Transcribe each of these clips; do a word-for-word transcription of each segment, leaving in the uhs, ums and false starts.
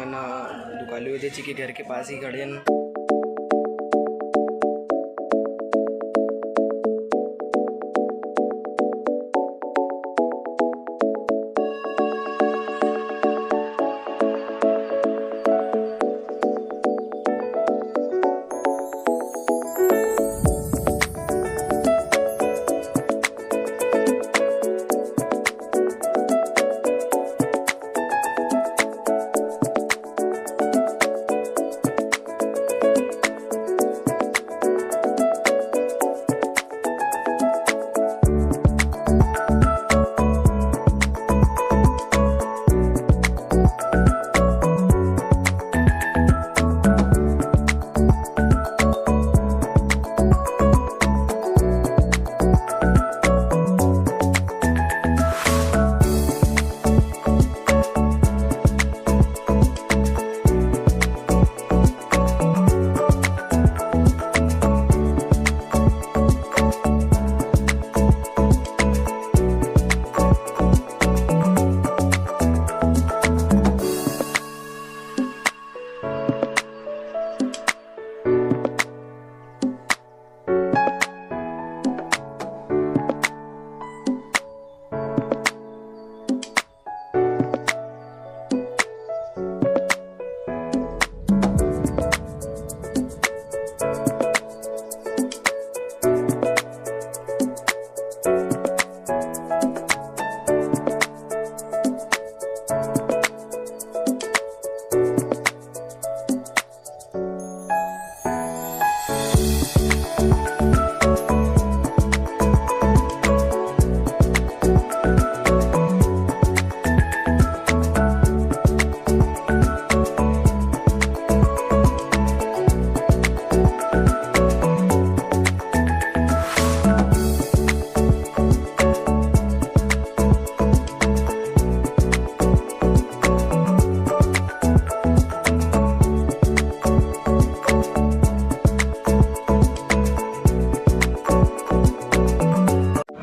ना, दुकालू अजय जी के घर के पास ही खड़े हैं।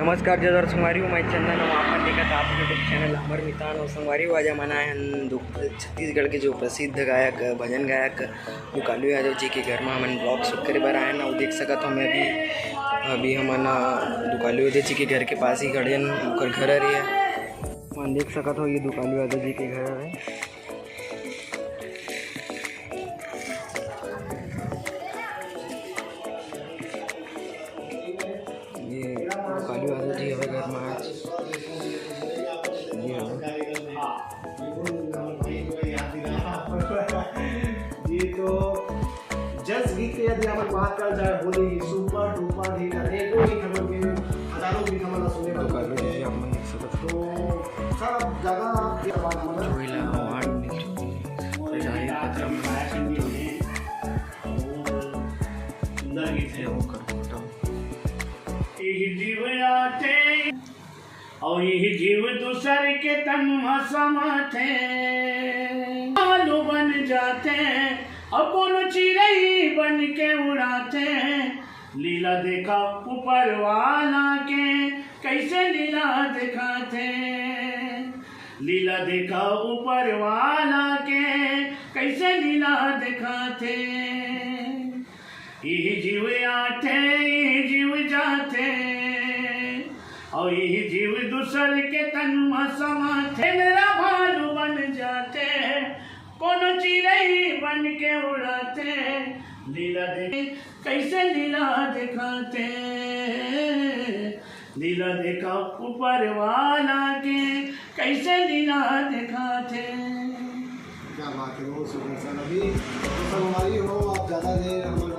नमस्कार, जय जोहार संगवारी हो, मैं चंदन, अउ आप मन देखत आप YouTube चैनल अमर मितान। अउ संगवारी हो, आज हमन आए हन दु-, छत्तीसगढ़ के जो प्रसिद्ध गायक, भजन गायक दुकालू यादव जी के घर म हमन vlog shoot करे बर आए हन। अउ देख सकत हो, मैं अभी, अभी हमन, अ, दुकालू यादव जी के घर के पास ही खड़े हन, ओकर घर हरे। हमन देख सकत हो, ये दुकालू यादव जी के घर हरे। ये दुकालू यादव जी हवे घर में आज। ये हवे। ये तो जस गीत के यदि हमन बात करल जाए, होली super duper hit, अनेकों गीत हमन के, हजारों गीत हमन ला सुने बर दुकालू जी, मिलथे। आप मन देख सकत हो। तो सर, अब ज्यादा बात हमन चोरी ला award मिल चुके हैं। तो जाहिर पत्र में बहुत सुंदर गीत है। वो कर सकता हूँ। इही जीव आथे, अउ इही जीव दूसर के तन म समाथे। आलू बन जाथे, अउ कोनो चिरई बन के उड़ाथे। लीला देखा ऊपर वाला के, कइसे लीला देखाथे। लीला देखा ऊपर वाला के, कइसे लीला देखाथे। इही जीव आथे, इही जीव जाथे, अउ इही जीव दूसर के तन म समाथे। मेरा भालू बन जाथे, कोनो चिरई बन के उड़ाथे। लीला दे, कइसे लीला देखाथे। लीला देखा ऊपर वाला के, कइसे लीला देखाथे। क्या बात है, बहुत सुंदर सर। अभी तो संगवारी हो, आप ज्यादा देर हमन